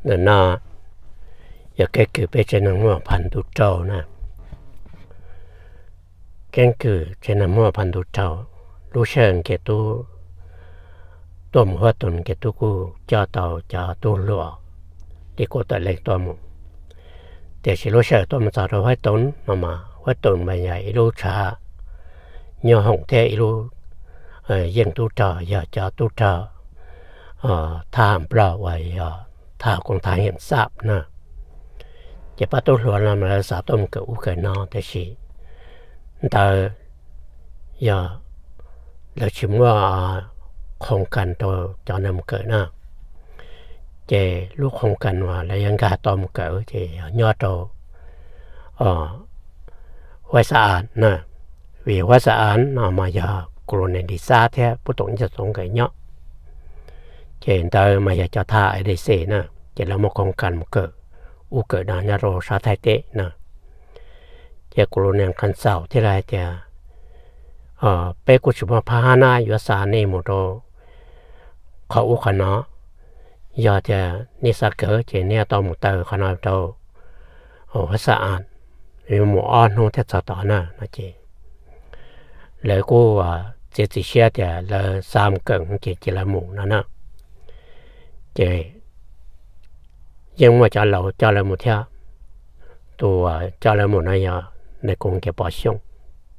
Ntawm no yog keeb kwm peb tsev neeg muaj Phas Ntuj Rau na. Keeb kwm tsev neeg muaj Phas Ntuj Rau, lub sij hawm Nkias Tub tuaj mus Huab Toom, Nkias Tub kuj coj tau cov tub hluas li kuj tawm leej tuaj mus. Tiam sis lub sij hawm tuaj mus txog rau Huab Toom no mas Huab Toom mas yog ib lub tshav nyob hoom thiab ib lub yeej tub rog, yog cov tub rog thab ham Nplog uas yog thab koom thab hiam xab na. Ces pab tub hluas no mas lawv xav tuaj mus kawm ub kawm no tiam sis ntawd yog lawv tsis muaj qhoo kas rau cov neeg mus kawm na. Ces lub qhoo kas uas lawv yuav nkag tau mus kawm ces yog nyob rau Huab Xa As na, vim Huab Xa As no mas yog Colonel Lis Xab thiab Pub Toom Ncaj Txoov nkawd nyob. Ces ntawd mas yog cov thab A D C na, ces lawv muaj qhoo kas mus kawm ub kawm no nyob rau sab Thaib teb na. Ces Colonel Nqan Xaus thiaj li hais tias, peb kuj tsis muaj phab hab na yuav xa nej mus rau qhov ub qhov no. Yog tias nej xav kawm ces nej yuav tau mus taw qhov no rau Huab Xa As, yuav mus ob hnub thiaj txog tod na no ces lawv kuj txiav txim siab tias lawv xav mus kawm ces cia lawv mus no na. Ces yeej muaj cov laus coj lawv mus thiab. Tus uas coj lawv mus no yog nais koom Nkias Pov Xyooj,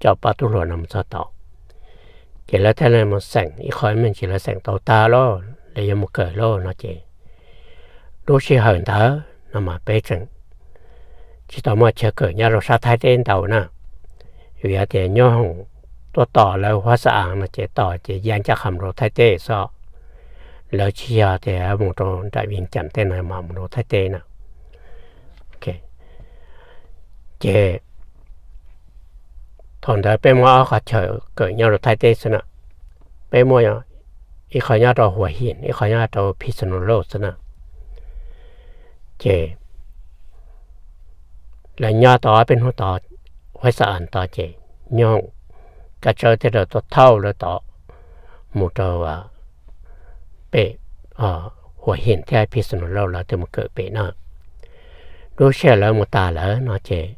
coj pab tub hluas no mus txog tod. Ces lawv thiaj li mus xeem ib qho me ntsis, lawv xeem tau tag lauj, lawv yuav mus kawm lauj no ces lub sij hawm ntawd no mas peb tseem tsis tau muaj chaw kawm nyob rau sab Thaib teb ntau na. Vim tias nyob hoom tuaj tos lawv Huab Xa As no ces tos ces ya ncaj qha mus rau Thaib teb xwb. Lawv tsis yog tias mus rau nram Vias Cas tej no mas mus rau Thaib teb na. Ces thaum ntawd peb muaj ob qhov chaw kawm nyob rau Thaib teb xwb na. Peb muaj ib qho nyob rau Huas Him, ib qho nyob rau Phij Xas Nus Lauj xwb na. Ces lawv nyob tau ob peb hnub tod, Huab Xa As tod ces nyob hoom Kab Tsawb thiaj li tuaj thauj lawv tod mus rau pem Huas Him thiab Phij Xas Nus Lauj, lawv thiaj mus kawm pem no. Lub sij hawm lawv mus tas lawm no ces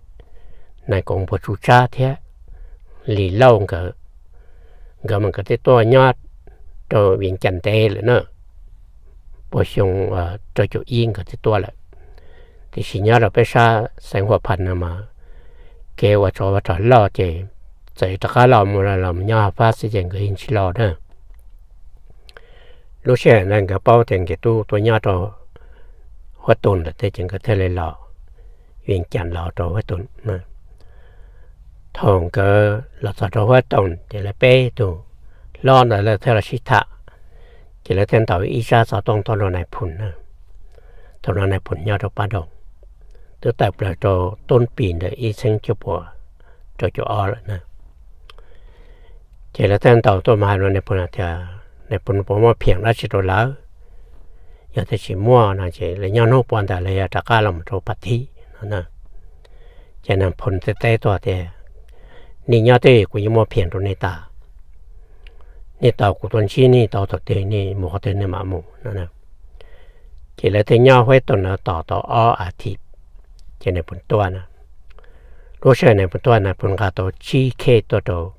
nais koom Npuag Tsu Tsab thiab Lis Lauj nkawd, nkawd mas nkawd twb tuaj nyob rau Vias Cas ntev lawm na, puag xyoo rau caum ib nkawd twb tuaj lawm. Tiam sis nyob rau peb sab xeev Huas Phas no mas kev ua tsov ua rog loj ces txawm rov qab los mus los mus nyob fab xwb ces nkawd yeej tsis los na. Lub sij hawm ntawd nkawd paub tias Nkias Tub tuaj nyob rau Huab Toom lawm thiab ces nkawd thiaj li los Vias Cas los rau Huab Toom. Thaum nkawd los txog rau Huab Toom ces lawv peb tug hlob ntawd lawv thiaj los sib tham, ces lawv thiaj ntaus ib zaj xov tooj tuaj rau nais phoo na. Thaum no nais phoo nyob rau Pab Doog, twb tawm plaws rau Tub Pis ntawm ib txhiab cuaj puas rau caum ob lawm na. Ces lawv thiaj ntaus tuaj mas hais rau nais phoo tias nais phoo puas muaj phiaj dab tsi rau lawv. Yog tias tsis muaj no ces lawv nyob hnub pua ntawd lawv yuav rov qab los mus rau Phav Thib no. Ces nais phoo teb teb tuaj tias nej nyob twj ywm kuv yeej muaj phiaj rau nej tas. Nej tau kuv tuaj ntsib nej tau thaum twg nej mus qhov twg nej mam mus no. Ces lawv thiaj nyob Huab Toom no tos tau ob as thiv, ces nais phoo tuaj na. Lub sij hawm nais phoo tuaj nais phoo nqa tau tsib khej tuaj rau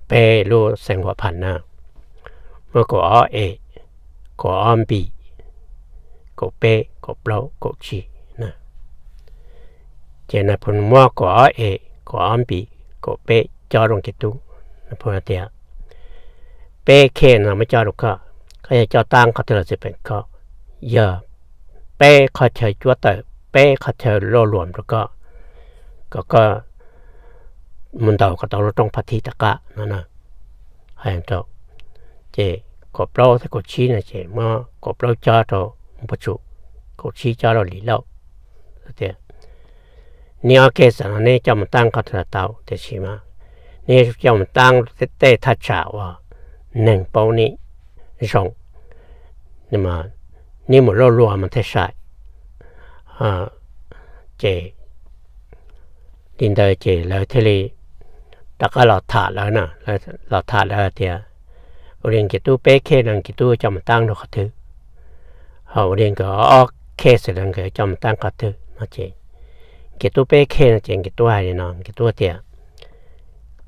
peb lub xeev Huas Phas na, muaj kaum ob es, kaum ob npis, kaum peb, kaum plaub, kaum tsib na. Ces nais phoo muab kaum ob es, kaum ob npis, kaum peb cob rau Nkias Tub. Nais phoo tias peb khej no muab cob rau koj, koj yog coj tag qhov twg los xij peem koj, yog peb qhov chaw cuab tawm, peb qhov chaw loj luam rau koj, kom koj mus ntaus kom tau lub rooj Phav Thib rov qab no. Hais rau, ces kaum plaub thiab kaum tsib no ces muab kaum plaub cob rau Npuag Tsu, kaum tsib cob rau Lis Lauj. Tias neb ob khej xwb no neb coj mus tag qhov twg los tau, tiam sis mas neb coj mus tag tej thaj tsam uas neeg paub neb zoo, neb mus loj luam mas thiaj sai. Ces li ntawd ces lawv thiaj li rov qab los tham lawv na, los tham lawv tias ua li Nkias Tub peb khej no Nkias Tub coj mus tag rau qhov twg. Ho ua li nkawd ob khej xwb los nkawd coj mus tab qhov twg no ces Nkias Tub peb khej no ces Nkias Tub hais li no, Nkias Tub tias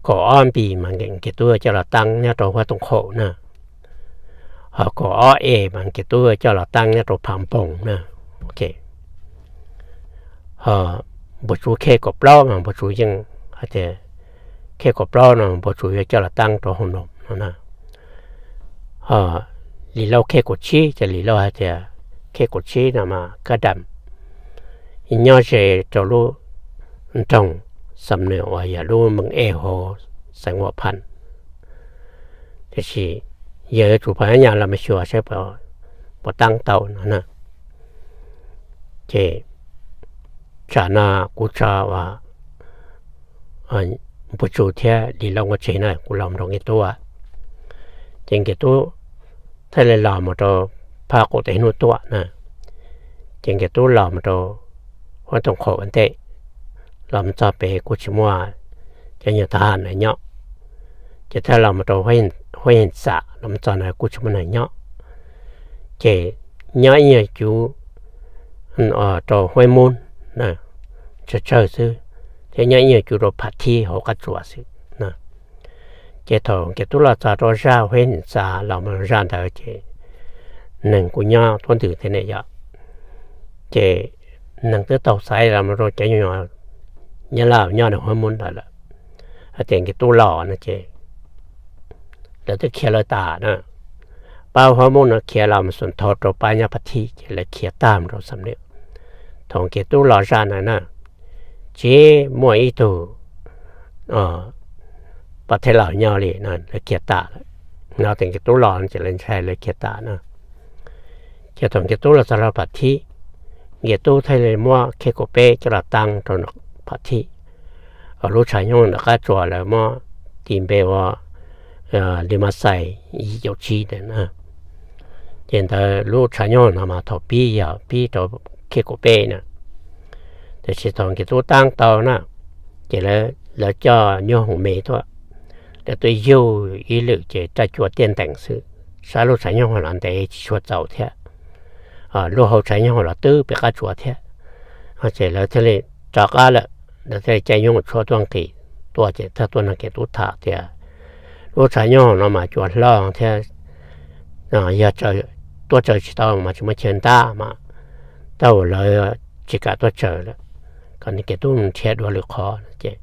kaum ob npis mas Nkias Tub coj los tab nyob rau Huab Tooj Qhaum na, ho kaum ob es mas Nkias Tub coj los tab nyob rau Phav Npoos na. Ho Npuag Tsuv khej kaum plaub mas Npuag Tsuv yeej hais tias khej kaum plaub no Npuag Tsuv yuav coj los tab rau Hoo Noos no na. Ho Lis Lauj khej kaum tsib ces Lis Lauj hais tias khej kaum tsib no mas Kab Dam nyob ze rau lub nroog Xam Nwm uas yog lub Mees Ej hauv xeev Huam Phas. Tiam sis yog yuav tsum pab nyaj los mus xyuas saib puas tab tau no na. Ces tsam no kuv tso uas Npuag Tsuv thiab Lis Lauj ua tsev na, kuv los mus rau Nkias Tub. Ces Nkias Tub thiaj li los mus rau phaj qaum teb hnub tuaj na. Ces Nkias Tub los mus rau Huab Tooj Qhaum ua ntej, los mus txog pem kuj tsis muaj cov nyuag thab ham ntawd nyob. Ces thiaj los mus rau Huab Yeej Xam, los mus txog ntawd kuj tsis muaj neeg nyob. Ces nyob ib nyuag cuv rau Huab Mub tsawg tsawg xwb, thiab nyob ib nyuag cuv rau Pham Thib hauv qab tsuas xwb. Ces thaum Nkias Tub los txog rau zaj Huab Yeej Xam los mus zaj ntawd ces neeg kuj nyob tuab ntws thiab ne yom. Ces neeg twb tau xaiv los mus rau cov nyuag Nyab Laj nyob rau Huab Mub ntawd lawm hais tias Nkias Tub los no ces lawv twb khiav lawv tas na. Pab Huab Mub no khiav los mus Xum Thau rau pab nyob Pham Thib ces lawv khiav tag mus rau Xam Nwm. Thaum Nkias Tub los zaj ntawd na, tsis muaj ib tug pab thej laus nyob li no, lawv khiav tas lawm. No tias Nkias Tub los ces lawv ntshai lawv khiav tas na. Ces thaum Nkias Tub los txog rau Pham Thib, Nkias Tub thiaj li muab khej kaum peb coj los tab rau Pham Thib. Lub tshav nyoog ntawm qab tsuas lawv muab tis npe ua Li Mas Xais yim caum tsib ntawd na. Ces ntawd lub tshav nyoog no mas thaum pib yog pib rau khej kaum peb na. Tiam sis thaum Nkias Tub tab tau na, ces lawv coj nyuj hoom me tuaj, lawv tuaj yug ib lwm ces raj cua tiaj ntees xwb, sab lub tshav nyoog los ntev tsis tshua txaus thiab. Lub hauv tshav nyoog los twb pem qab tsuas thiab. Ces lawv thiaj li rov qab lawm, lawv thiaj li caij nyuj tshuab tuaj nqis tuaj ces thiaj tuaj nrog Nkias Tub tham tias lub tshav nyoog no mas cua hlob thiab, yog tuaj tsaws tsis tau mas tsis muaj chaw ntab mas tau lawv tsis kam tuaj tsaws lawm, kom Nkias Tub mus nrhiav dua lwm qhov no ces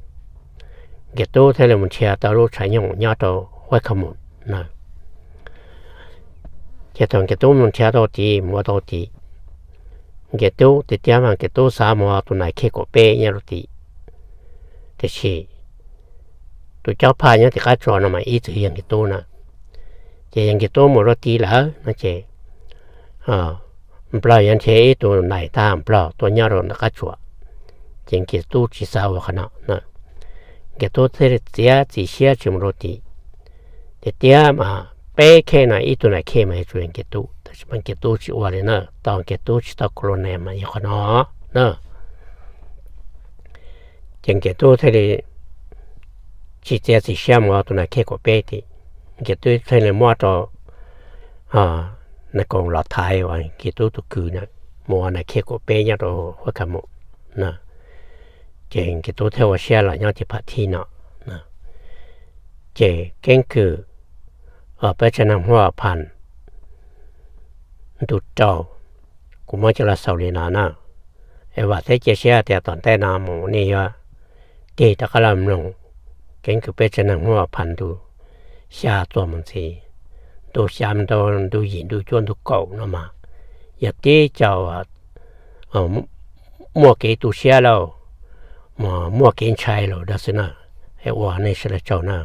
Nkias Tub thiaj li mus nrhiav tau lub tshav nyoog nyob rau Huab Kham Mus na. Ces thaum Nkias Tub mus nrhiav tau tid mus ua tau tid, Nkias Tub tiag tiag mas Nkias Tub xav mus ua tus nais khej kaum peb nyob rau tid, tiam sis tus cob phaj nyob tim qab tsuas no mas ib txwm yog Nkias Tub na. Ces yog Nkias Tub mus rau tid lawm no ces Nplog yuav nrhiav ib tug nais thab ham Nplog tuaj nyob rau ntawm qab tsuas, ces Nkias Tub tsis xav ua qhov no na. Nkias Tub thiaj li txiav txim siab tsis mus rau tid. Tiag tiag mas peb khej no ib tug nais khej mas yuav tsum yog Nkias Tub, tab sis mas Nkias Tub tsis ua li na, tau Nkias Tub tsis tau kos los nes mas yog qhov no na. Ces Nkias Tub thiaj li tsis txiav txim siab mus ua tus nais khej kaum peb tid. Nkias Tub thiaj li muab rau nais koom Los Thaiv uas Nkias Tub tus kwv na mus ua nais khej kaum peb nyob rau Huab Kham Mus na. Ces Nkias Tub thiaj ua siab los nyob tim Pham Thib no. Ces keeb kwm peb tsav neeg Hmoob Phas ntu rau, kuv muab coj los xaus li no na. Es vam thiab cia siab tias tom ntej no mus nej yuav tig rov qab los mloog keeb kwm peb tsav neeg Hmoob Phas ntu xya tuaj mus ntxiv. Ntu xya, ntu yim, ntu cuaj, ntu kaum no mas yog tib co muaj kev tu siab lauj, muaj kev ntshai lauj dab xwb na. Es ua nej sawv daws tsaug na.